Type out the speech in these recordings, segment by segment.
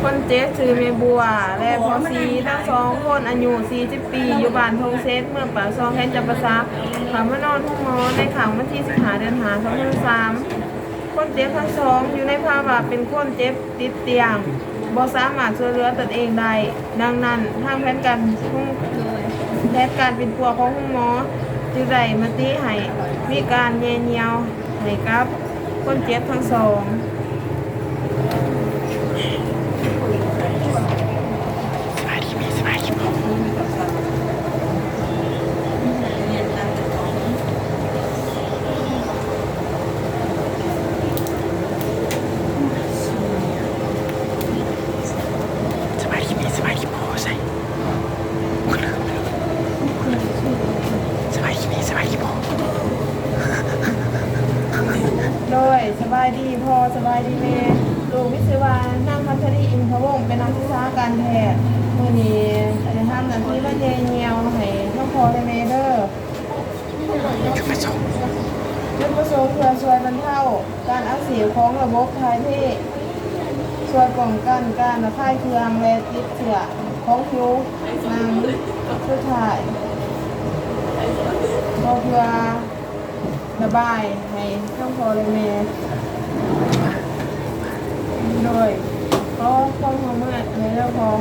ຄົນເຈັບຊື່ແມ່ບົວ ແລະ ພໍ່ສີ ທັງສອງຄົນ ອາຍຸສີ່ສິບປີ ຢູ່ບ້ານທົ່ງເສັດ ເມືອງປາກຊ່ອງ ແຂວງຈຳປາສັກ ເຂົ້າມານອນໂຮງໝໍໃນຄ່ຳວັນທີສິບຫ້າ ເດືອນຫ້າ ສອງພັນຊາວສາມ. ຄົນເຈັບທັງສອງຢູ່ໃນພາວະເປັນຄົນເຈັບຕິດຕຽງ ບໍ່ສາມາດຊ່ວຍເຫຼືອຕົນເອງໄດ້. ດັ່ງນັ້ນ, ທາງແຜນການໂຮງ ແຜນການປິ່ນປົວຂອງໂຮງໝໍຈຶ່ງໄດ້ມະຕິໃຫ້ມີການແຍແຍວໃຫ້ກັບຄົນເຈັບທັງສອງ. ສະບາຍດີແມ່ ສະບາຍດີພໍ່ ສະບາຍດີແມ່ ສະບາຍດີພໍ່ ໃສ ສະບາຍດີແມ່ ສະບາຍດີພໍ່. ໂດຍ ສະບາຍດີພໍ່ ສະບາຍດີແມ່. ລູກມີຊື່ວ່າ ນາງ ຄຳທະນີ ອິນທະວົງ ເປັນນັກສຶກສາການແພດ. ມື້ນີ້ໄດ້ຮັບໜ້າທີ່ມາແຍແຍວໃຫ້ທັງພໍ່ແລະແມ່ເດີ. ຈຸດປະສົງ ຈຸດປະສົງເພື່ອຊ່ວຍບັນເທົາການອັກເສບຂອງລະບົບຖ່າຍເທ, ຊ່ວຍປ້ອງກັນການລະຄາຍເຄືອງ ແລະ ຕິດເຊື້ອຂອງຜິວໜັງ. ສຸດທ້າຍ ກໍເພື່ອລະບາຍໃຫ້ທັງພໍ່ ແລະ ແມ່. ໂດຍ ຂໍຄວາມຮ່ວມມືແດ່ເດີພໍ່.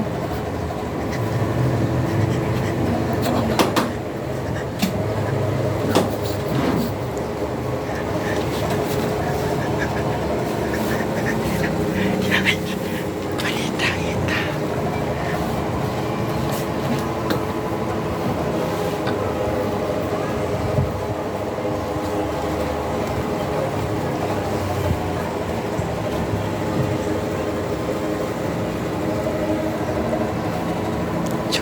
ໂ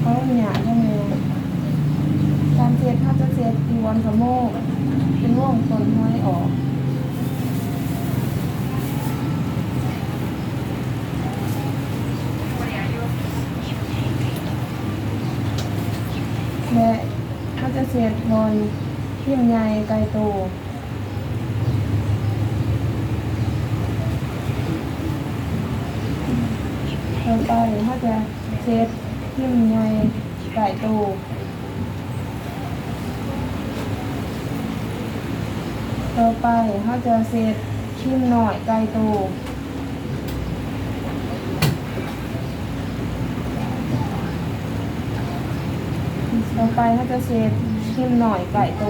ຂໍອະນຸຍາດເດີແມ່. ການເຊັດ ເຮົາຈະເຊັດທີ່ບ່ອນຂະໂມງ ເປັນວົງກົ້ນຫອຍອອກ ແລະ ເຮົາຈະເຊັດບ່ອນ ພິມໃຫຍ່ໄກໂຕ. ຕໍ່ໄປເຮົາຈະເຊັດພິມໃຫຍ່ໄກໂຕ. ຕໍ່ໄປເຮົາຈະເຊັດພິມນ້ອຍໄກໂຕ. ຕໍ່ໄປເຮົາຈະເຊັດພິມນ້ອຍໄກໂຕ.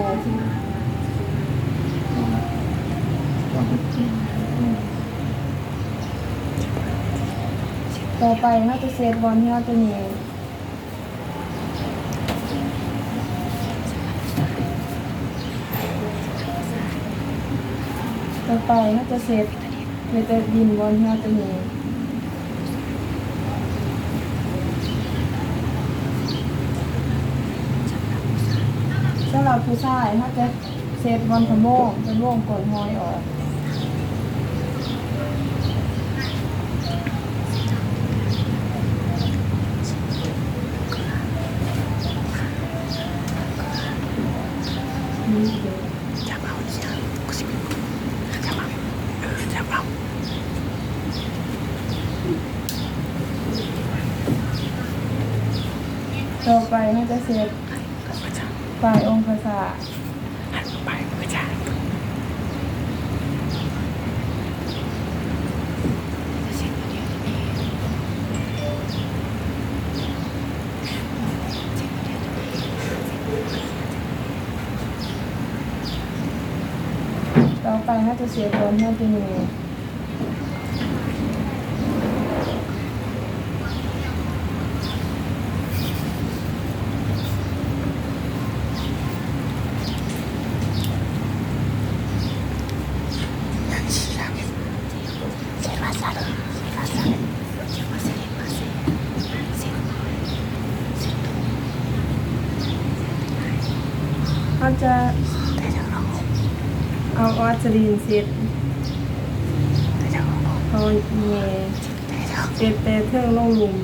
ຕໍ່ໄປເຮົາຈະເຊັດບ່ອນຫົວໂຕນີ້. ຕໍ່ໄປເຮົາຈະເຊັດເມຕາດິນບ່ອນຫົວໂຕນີ້. ສຳລັບຜູ້ຊາຍ ເຮົາຈະເຊັດບ່ອນຂະໂມງ ເປັນວົງກົ້ນຫອຍອອກ. ຈັບເອົາ ຈັບເອົາ ເອີ ຈັບເອົາ. ຕໍ່ໄປເຮົາຈະເຊັດປາຍອົງຄະສາ. ໄປຫາຕົວເຊຟກ່ອນ ເຮົາຈະຢູ່. ເຮົາຈະເອົາວາສະລີນເຊັດ ເອົາແຫຍ່ເຊັດແຕ່ເທິງລົງລຸ່ມ.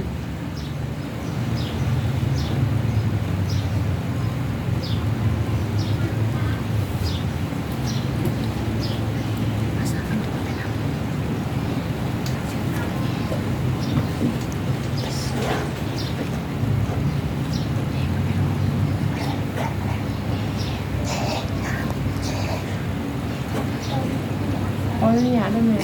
ຂໍອະນຸຍາດເດີແມ່.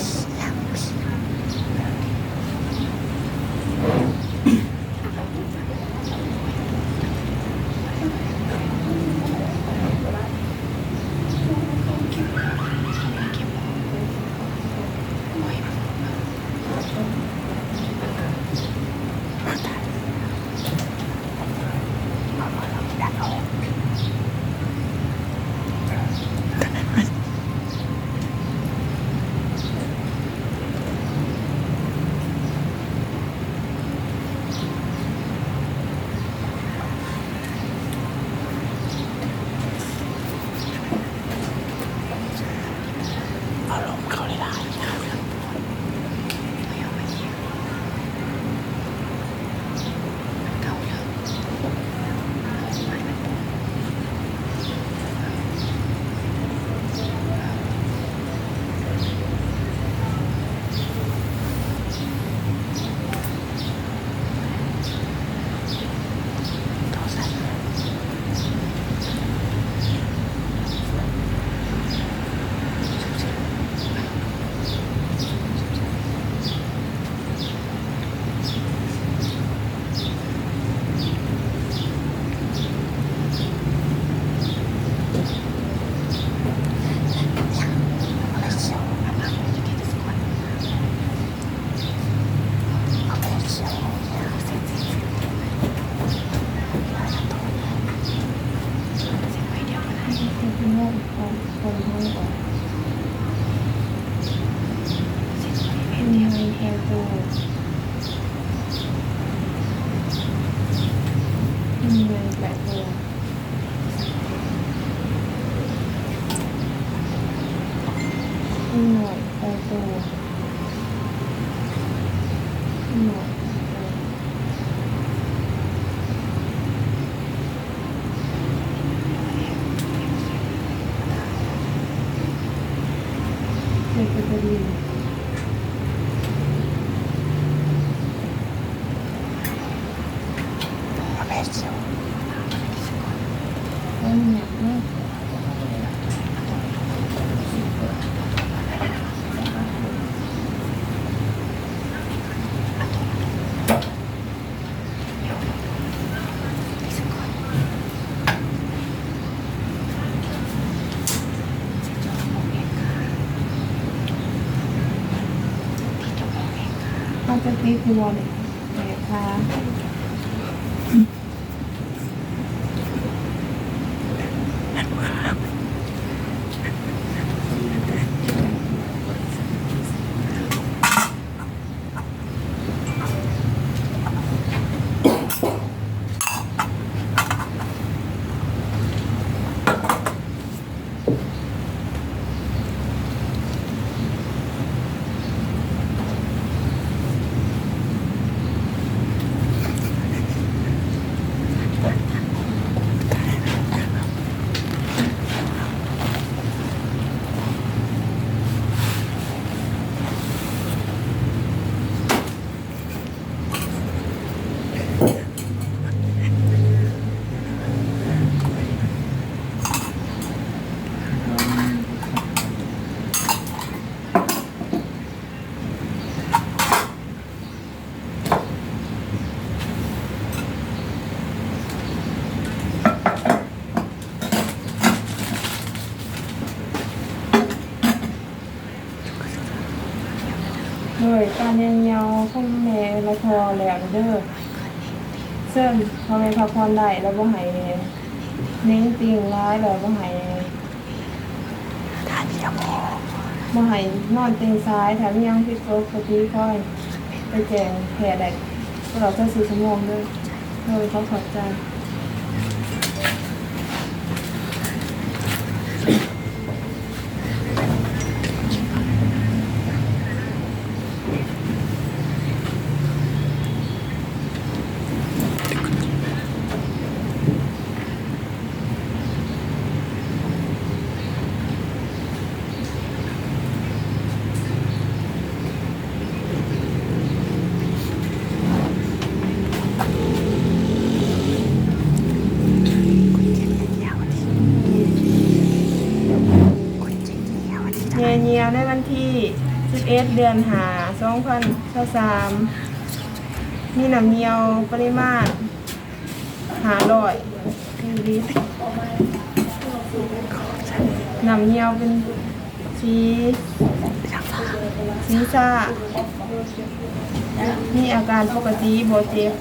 ເຮົາຈະຕິດຢູ່ບໍ່ນີ້? ແມ່ນ. ການຍ່ຽວຂອງແມ່ແລະພໍ່ແລ້ວເດີ. ເຊີນພໍ່ແມ່ພັກຜ່ອນໄດ້ ແລະ ບໍ່ໃຫ້ເໜັງຕີງຫຼາຍ ແລະ ບໍ່ໃຫ້ ຖ້າມີຫຍັງ ບໍ່ໃຫ້ນອນເຕັງສາຍ. ຖ້າມີຫຍັງຜິດປົກກະຕິ ຂໍໃຫ້ໄປແຈ້ງແພດໄດ້ຕະຫຼອດຊາວສີ່ຊົ່ວໂມງເດີ. ໂດຍ ຂໍຂອບໃຈ. ແມ່ຍ່ຽວໃນວັນທີສິບເອັດ ເດືອນຫ້າ ສອງພັນຊາວສາມ ມີນ້ຳຍ່ຽວປະລິມານ ຫ້າຮ້ອຍມິນລີລິດ. ນ້ຳຍ່ຽວເປັນສີ ສີຊາ ມີອາການປົກກະຕິ ບໍ່ເຈັບ